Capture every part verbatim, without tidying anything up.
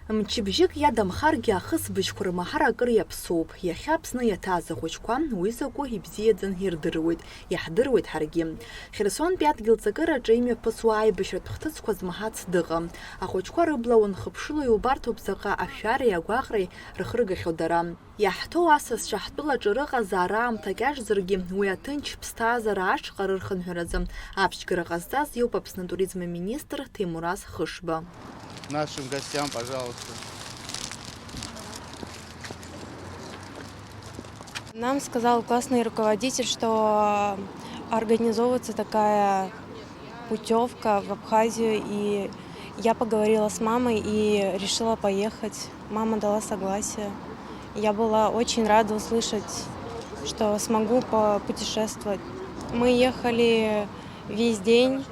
Мчыбжьык иадамхаргьы, ахысбыжьқәа рмаҳар акыр иаԥсоуп. Иахьа Аԥсны иаҭааз ахәыҷқәа уи закәу ибзиаӡаны ирдыруеит, иаҳдыруеит ҳаргьы. Херсонтәи адгьыл ҵакыраҿы имҩаԥысуа аибашьратә хҭысқәа змаҳац дыҟам. Ахәыҷқәа рыбла уанхыԥшыло иубарҭоуп заҟа ашәареи агәаҟреи рхыргахьоу дара. Иаҳҭоу асасцәа ҳтәылаҿы рыҟазаара аамҭа кьаҿзаргьы, уи аҭынч ԥсҭазаара ашҟа рырхынҳәразы аԥшьгара ҟазҵаз иоуп Аԥсны атуризм аминистр Ҭемураз Хышба. Нашим гостям, пожалуйста. Нам сказал классный руководитель, что организовывается такая путевка в Абхазию, и я поговорила с мамой и решила поехать. Мама дала согласие. Я была очень рада услышать, что смогу попутешествовать. Мы ехали весь день.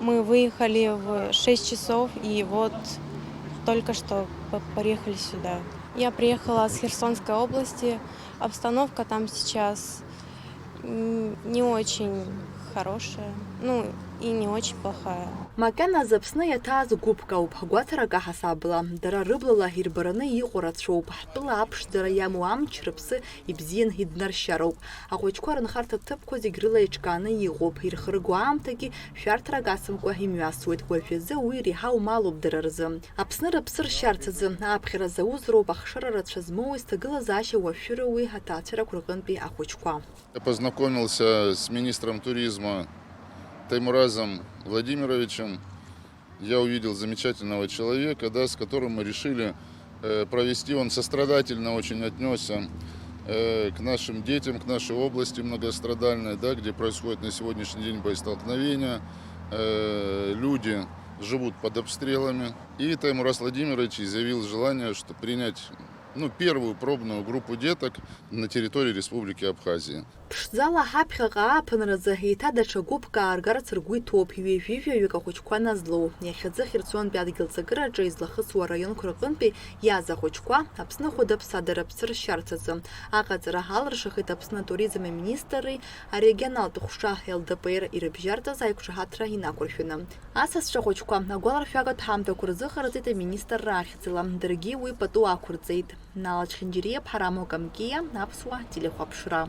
Мы выехали в шесть часов, и вот только что по- приехали сюда. Я приехала с Херсонской области. Обстановка там сейчас м, не очень хорошая, ну и не очень плохая. Макьаназы Аԥсны иаҭааз гәыԥк ауп, гәаҭарак аҳасабала. Дара рыблала ирбараны иҟоу рацәоуп. Ҳтәыла аԥшӡара иамоу амч рыԥсы ибзианы иднаршьароуп. Ахәыҷқәа рынхарҭа ҭыԥқәа зегь рыла еиҿкааны иҟоуп. Ирхырго аамҭагьы шәарҭарак ацымкәа имҩасуеит. Уажәазы уи иреиҳау малуп дара рзы. Аԥсны рыԥсы ршьарц азы аԥхьара зауз роуп ахшара рацәа змоуи зҭагылазаашьа уашәшәыроуи аҭаацәарақәа рҟынтәи ахәыҷқәа. Я познакомился с министром туризма Таймуразом Владимировичем. Я увидел замечательного человека, да, с которым мы решили э, провести. Он сострадательно очень отнесся э, к нашим детям, к нашей области многострадальной, да, где происходит на сегодняшний день боестолкновение. Э, люди живут под обстрелами. И Таймураз Владимирович изъявил желание, что принять, ну, первую пробную группу деток на территории Республики Абхазия. Ԥшӡала ҳаԥхьаҟа ааԥынразы еиҭа даҽа гәыԥк ааргарц ргәы иҭоуп, ҩажәи жәаҩык ахәыҷқәа назлоу. Иахьазы Херсонтәи адгьыл ҵакыраҿы излахысуа араионқәа рҟынтәи иааз ахәыҷқәа Аԥсны Ахәыда Аԥсадара аԥсы ршьарц азы аҟаҵара алыршахеит Аԥсны атуризм аминистрреи арегионалтә ҟәша Л Д П Р ирыбжьарҵаз аиқәшаҳаҭра инақәыршәаны. Асасцәа ахәыҷқәа агәаларшәагатә ҳамҭақәа рзыҟарҵеит аминистрра ахьӡала, даргьы уи пату ақәырҵеит. Нала Чхинџьириа, Ԥҳарамон Камкиа, Аԥсуа телехәаԥшра.